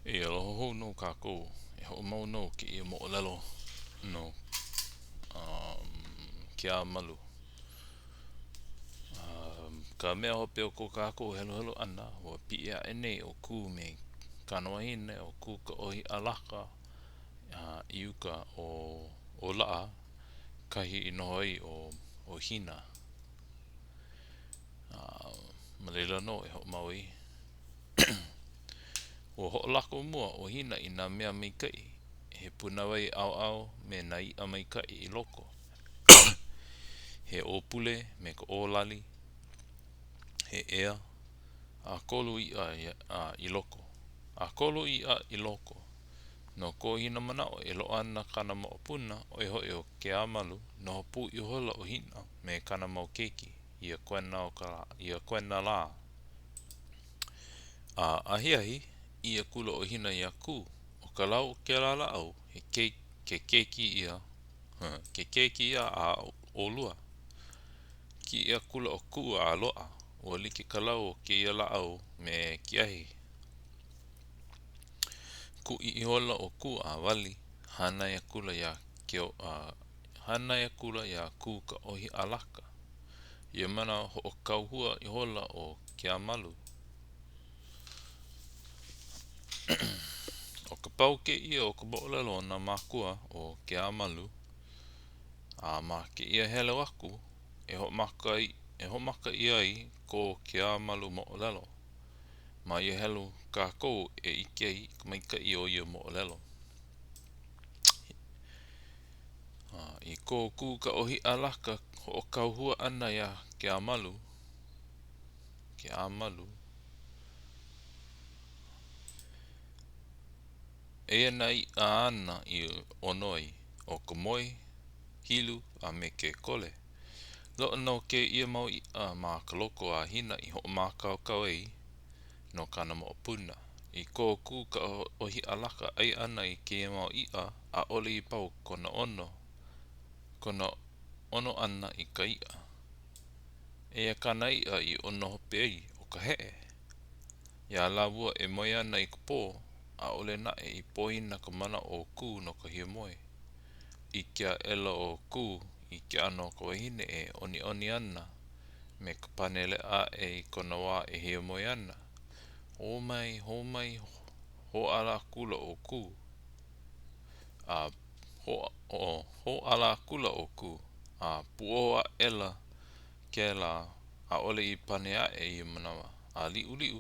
E aloha hou nō kākou. E hoʻomau nō kēia moʻolelo no um, Keāmalu. Um, ka mea hope o ko kākou heluhelu ʻana, ua piʻi aʻe nei ʻo Kū me kāna wahine ʻo Kūkaʻōhiʻalaka uh, i uka o, o Laʻa, kahi i noho ai ʻo, ʻo Hina. Uh, ma laila nō e hoʻomau ai. Ua hoʻolako mua ʻo Hina i nā mea maikaʻi, he punawai ʻaoʻao me nā iʻa maikaʻi i loko, he ʻōpule me ka ʻōlali, he ea, ʻakolu iʻa i loko, ʻakolu iʻa i loko. No ko Hina manaʻo e loaʻa ana kāna moʻopuna, ʻo ia hoʻi ʻo Keāmalu, noho pū ihola ʻo Hina me kāna mau keiki ia koena o ka ia koena lā. A ahiahi, ʻī akula ʻo Hina iā Kū, ʻO ka lau o kēlā lāʻau, he ke keiki ia, ke keiki ia a ʻolua. Kiʻi akula ʻo Kū a loaʻa, ua like ka lau o kēia lāʻau me ke ahi. Kuʻi ihola ʻo Kū a wali, hānai akula iā hānai akula iā Kūkaʻōhiʻalaka. Ia manawa, hoʻokauhua ihola ʻo Keāmalu. ʻO ka pau kēia o ka moʻolelo o nā mākua o Keāmalu, a ma kēia helu aku e hoʻomaka e hoʻomaka ʻia ai ko Keāmalu moʻolelo. Ma ia helu kākou e ʻike ai i ka maikaʻi o ia moʻolelo. I ko Kūkaʻōhiʻalaka hoʻokauhua ʻana iā Keāmalu, Keāmalu, eia nā iʻa āna i ʻono ai, ʻo ka moi, hilu, a me ke kole. Loaʻa nō kēia mau iʻa ma ka loko a Hina i hoʻomākaukau ai no kāna moʻopuna. I ko Kūkaʻōhiʻalaka ʻai ʻana i kēia mau iʻa, ʻaʻole i pau kona ʻono, kona ʻono ʻana i ka iʻa. Eia kāna iʻa i ʻono hope ai, ʻo ka heʻe. Iā lāua e moe ana i ka pō, ʻaʻole naʻe i poina ka manaʻo o Kū no ka hiamoe. ʻIke aʻela ʻo Kū i ke ʻano o ka wahine e ʻoniʻoni ana me ka pane leʻa aʻe i kona wā e hiamoe ana. Hō mai, hō mai, hōʻala akula ʻo Kū. A hōʻala akula ʻo Kū, a puoho aʻela kēlā, ʻaʻole i pane aʻe i ia manawa. A liʻuliʻu,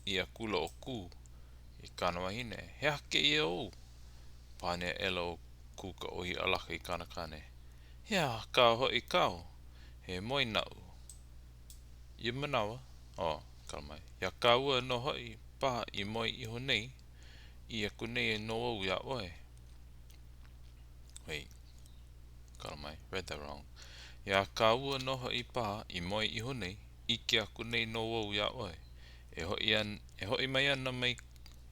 ʻī akula ʻo Kū i kāna wahine, He aha kēia ou? Pane aʻela ʻo Kūkaʻōhiʻalaka i kāna kāne, He aha kā hoʻi kāu? He moe naʻu. Ia manawa, oh, kala mai, iā kāua nō hoʻi paha i moe iho nei, ʻī aku nei nō au iā ʻoe. Wait, kala mai, read that wrong. Iā kāua nō hoʻi paha i moe iho nei, ʻike aku nei nō au iā ʻoe. E hoʻi an, e hoʻi mai ana mai,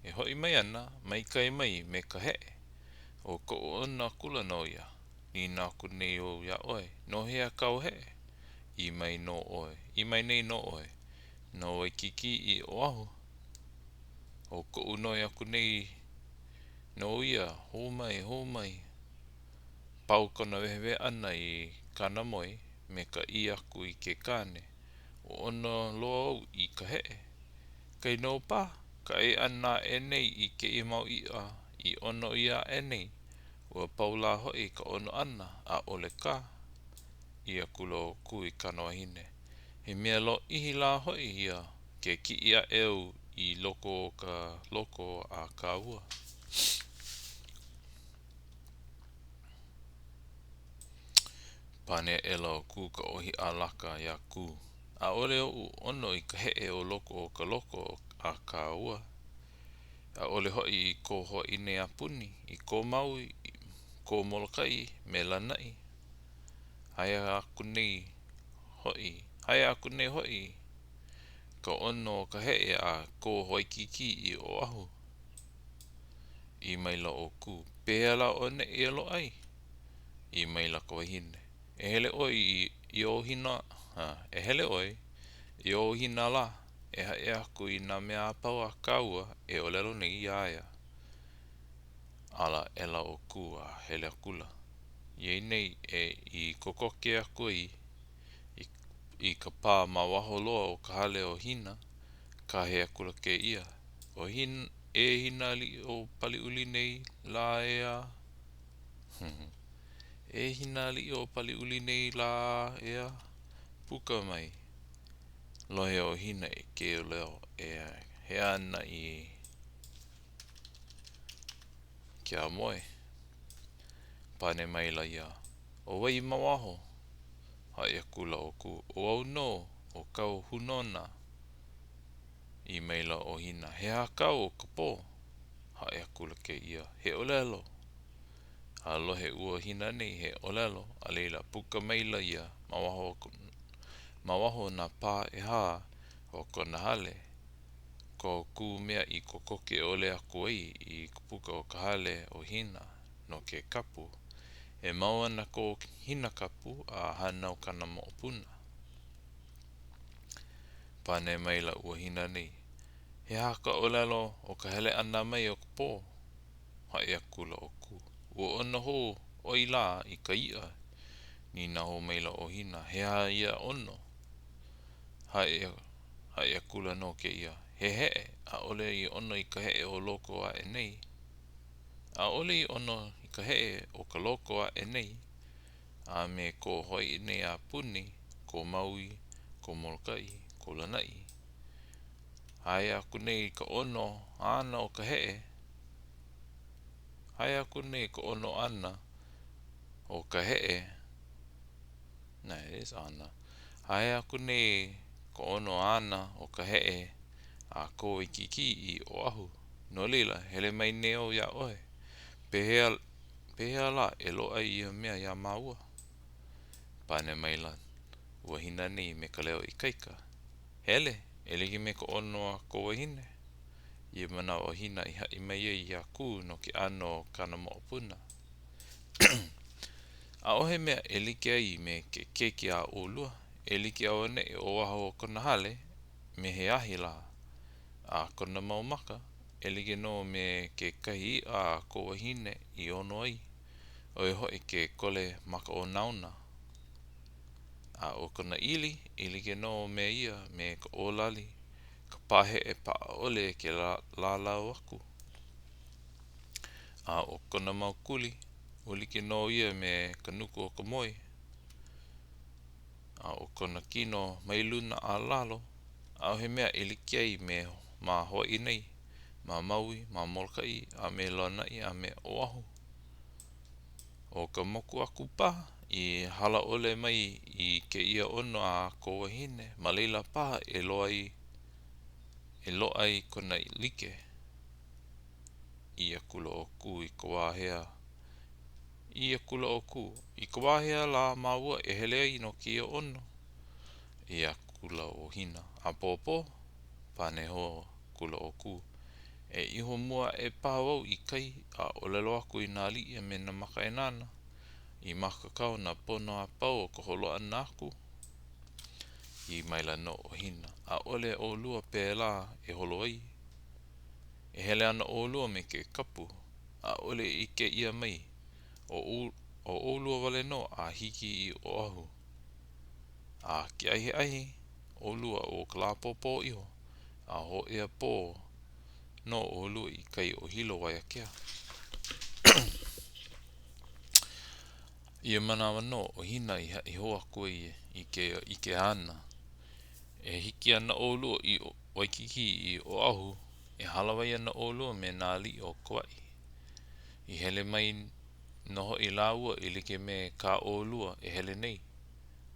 e hoʻi mai ana mai kai mai me ka heʻe. ʻO koʻu ʻono akula nō ia. Nīnau aku nei au iā ʻoe, no hea kāu heʻe? ʻĪ mai nō ʻoe, ʻī mai nei nō ʻoe, No Waikīkī i Oʻahu. ʻO koʻu noi aku nei nō ia, hō mai, hō mai. Pau kona wehewehe ʻana i kāna moe me ka ʻī aku i ke kāne, Ua ʻono loa au i ka heʻe. Kainō paha ka ʻai ʻana aʻe nei i kēia mau iʻa i ʻono ʻia aʻe nei, ua pau lā hoʻi ka ʻono ʻana, ʻaʻole kā. ʻĪ akula ʻo Kū i kāna wahine, He mea lōʻihi lā hoʻi ia ke kiʻi aʻe au i loko o ka loko a kāua. Pane aʻela ʻo Kūkaʻōhiʻalaka iā Kū, ʻAʻole oʻu ʻono i ka heʻe o loko o ka loko a kāua. ʻAʻole hoʻi i ko Hawaiʻi nei a puni, i ko Maui, ko Molokaʻi me Lānaʻi. Aia aku nei hoʻi, aia aku nei hoʻi ka ʻono o ka heʻe a ko Waikīkī i Oʻahu. ʻĪ maila ʻo Kū, Pehea lā auaneʻi e loaʻa ai? ʻĪ maila ka wahine, E hele ʻoe i i o Hina, e hele ʻoe i o Hina lā, e haʻi aku i nā mea a pau a kāua e ʻōlelo nei iā ia. Ala aʻela ʻo Kū a hele akula. I nei e i kokoke aku ai i ka pā ma waho loa o ka hale o Hina, kāhea akula kēia, ʻO Hina, E Hina aliʻi o Paliuli nei lā ʻeā. E Hina aliʻi o Paliuli nei lā ʻeā, puka mai. Lohe ʻo Hina i kēia leo e hea ana i ke aumoe. Pane maila ia, ʻO wai ma waho? Haʻi akula ʻo Kū, ʻO au nō, ʻo kāu hūnōna. ʻĪ maila ʻo Hina, He aha kāu o ka pō? Haʻi akula kēia, He ʻōlelo. A lohe ua Hina nei he ʻōlelo, a laila, puka maila ia ma waho ma waho o nā pā ʻehā o kona hale, ko Kū mea i kokoke ʻole aku ai i ka puka o ka hale o Hina no ke kapu. E mau ana ko Hina kapu a hānau kāna moʻopuna. Pane maila ua Hina nei, He aha ka ʻōlelo o ka hele ʻana mai o ka pō? Haʻi akula ʻo Kū, Ua ʻono hou ʻoe lā i ka iʻa. Nīnau hou maila ʻo Hina, He aha ia ʻono? Haʻi, haʻi akula nō kēia, He heʻe, ʻaʻole i ʻono i ka heʻe o loko aʻe nei. ʻAʻole i ʻono i ka heʻe o ka loko aʻe nei, a me ko Hawaiʻi nei a puni, ko Maui, ko Molokaʻi, ko Lānaʻi. Aia aku nei ka ʻono ʻana o ka heʻe. Aia aku nei ka ʻono ʻana o ka heʻe. No, it is ʻana. Aia aku nei ka ʻono ʻana o ka heʻe a ko Waikīkī i Oʻahu. No laila, hele mai nei au iā ʻoe. Pehea, pehea lā e loaʻa ai ia mea iā māua? Pane maila ua Hina nei me ka leo ikaika. Hele, e like me ka ʻono a kou wahine. Ia manawa ʻo Hina i haʻi mai ai iā Kū no ke ʻano o kāna moʻopuna. ʻAʻohe mea e like ai me ke keiki a ʻolua, e like auaneʻi ʻo waho o kona hale me he ahi lā, a kona mau maka, e like nō me kekahi iʻa a kou wahine i ʻono ai, ʻo ia hoʻi ke kole maka onaona. A ʻo kona ʻili, e like nō me ia me ka ʻōlali, ka paheʻe paʻa ʻole ke lālau aku. A ʻo kona mau kuli, ua like nō ia me ka nuku o ka moi. A ʻo kona kino mai luna a lalo, ʻaʻohe mea e like ai me ma Hawaiʻi nei, ma Maui, ma Molokaʻi, a me Lānaʻi a me Oʻahu. ʻO ka moku aku paha i hala ʻole mai i kēia ʻono a kou wahine, ma laila paha e loa ai, e loaʻa ai kona like. ʻĪ akula ʻo Kū i ka wā hea, ʻī akula ʻo Kū, I ka wā hea lā māua e hele ai no kēia ʻono? ʻĪ akula ʻo Hina, ʻApōpō. Pane hou akula ʻo Kū, E iho mua aʻe paha wau i kai a ʻōlelo aku i nā aliʻi a me nā makaʻāinana, i mākaukau nā pono a pau o ka holo ʻana aku. ʻĪ maila nō ʻo Hina, ʻAʻole ʻolua pēlā e holo ai. E hele ana ʻolua me ke kapu, ʻaʻole e ʻike ʻia mai, ʻo ʻolua wale nō a hiki i Oʻahu. A ke ahiahi ʻolua o ka lā ʻapōpō iho, a hōʻea pō nō ʻolua i kai o Hilo Waiākea. Ia manawa nō ʻo Hina i haʻi hou aku ai i kēia ʻike āna. E hiki ana ʻolua i Waikīkī i Oʻahu, e hālāwai ana ʻolua me nā aliʻi o Kauaʻi. I hele mai nō hoʻi lāua e like me kā ʻolua e hele nei,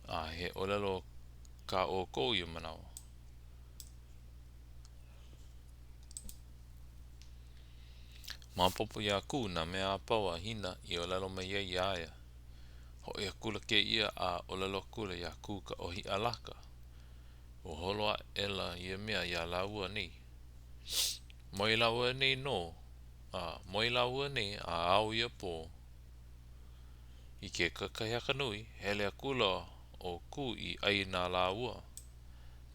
a he ʻōlelo kā ʻoukou ia manawa. Maopopo iā Kū nā mea a pau a Hina i ʻōlelo mai ai iā ia. Hoʻi akula kēia a ʻōlelo akula iā Kūkaʻōhiʻalaka. Ua holo aʻela ia mea iā lāua nei. Moe lāua nei nō, a moe lāua nei a ao ia pō. I ke kakahiaka nui, hele akula ʻo Kū i ʻai na lāua.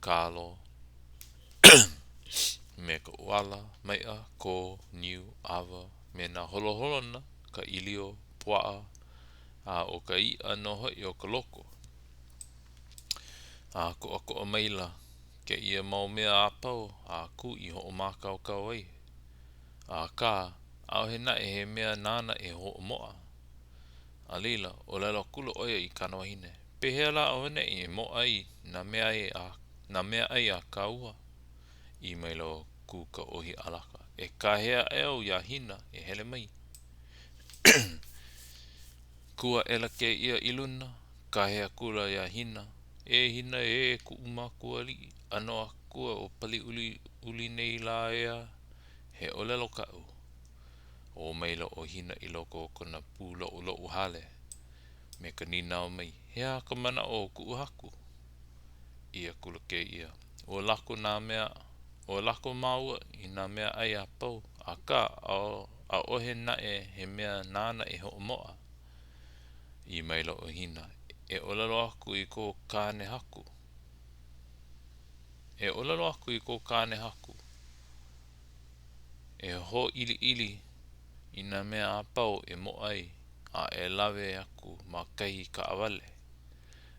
Kalo, me ka ʻuala, maiʻa, kō, niu, ʻawa. me nā holoholona, ka ʻīlio, puaʻa, a ʻo ka iʻa nō hoʻi o ka loko. ʻĀkoʻakoʻa maila kēia mau mea a pau a Kū i hoʻomākaukau ai. Akā, ʻaʻohe naʻe he mea nāna e hoʻomoʻa. A laila, ʻōlelo akula ʻo ia i kāna wahine, Pehea lā auaneʻi e moʻa ai nā nā meaʻai a kāua? ʻĪ maila ʻo Kūkaʻōhiʻalaka, E kāhea aʻe au iā Hina e hele mai. Kū aʻela kēia i luna, kāhea akula iā Hina, E Hina ē, kuʻu makua aliʻi, ʻano akua o Paliuliuli nei lā ʻeā, he ʻōlelo kaʻu. Ō maila ʻo Hina i loko o kona pūloʻuloʻu hale, me ka nīnau mai, He aha ka manaʻo o kuʻu haku? ʻĪ akula kēia, Ua lako nā mea, ua lako māua i nā meaʻai a pau, akā, ʻaʻohe naʻe he mea nāna e hoʻomoʻa. ʻĪ maila ʻo Hina, E ʻōlelo aku i ko kāne haku. E ʻōlelo aku i ko kāne haku, e hōʻiliʻili i nā mea a pau e moʻa ai, a e lawe aku ma kahi kaʻawale.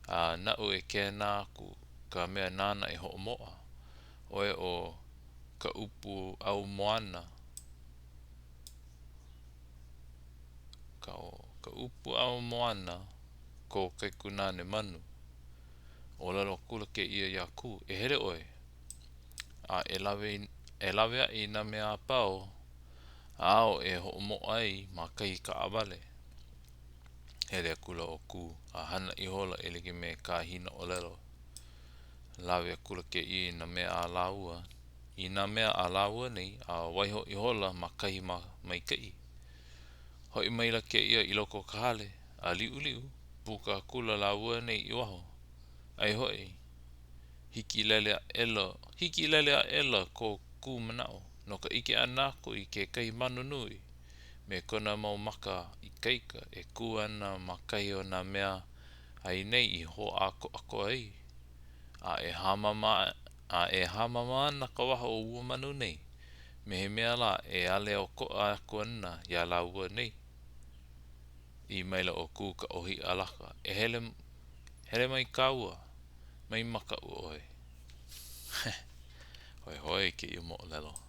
A naʻu e kēnā aku ka mea nāna e hoʻomoʻa, ʻo ia ʻo Kaʻupuʻaumoana. Kaʻupuʻaumoana, kou kaikunāne manu. ʻŌlelo akula kēia iā Kū, E hele ʻoe, a e lawe, e lawe aʻe i nā mea a pau āu e hoʻomoʻa ai ma kahi kaʻawale. Hele akula ʻo Kū a hana ihola e like me kā Hina ʻōlelo. Lawe akula kēia i nā mea a lāua, i nā mea a lāua nei a waiho ihola ma kahi maikaʻi. Hoʻi maila kēia i loko o ka hale, a liʻuliʻu, puka akula lāua nei i waho. Aia hoʻi, hikilele aʻela, hikilele aʻela ko Kū manaʻo no ka ʻike ʻana aku i kekahi manu nui me kona mau maka ikaika e kū ana ma kahi o nā mea ʻai nei i hoʻākoakoa ai, a e hāmama a e hāmama ana ka waha o ua manu nei me he mea lā e ale ʻokoʻa aku ana iā lāua nei. ʻĪ maila ʻo Kūkaʻōhiʻalaka, E hele, hele mai kāua, mai makaʻu ʻoe. Hoihoi kēia moʻolelo.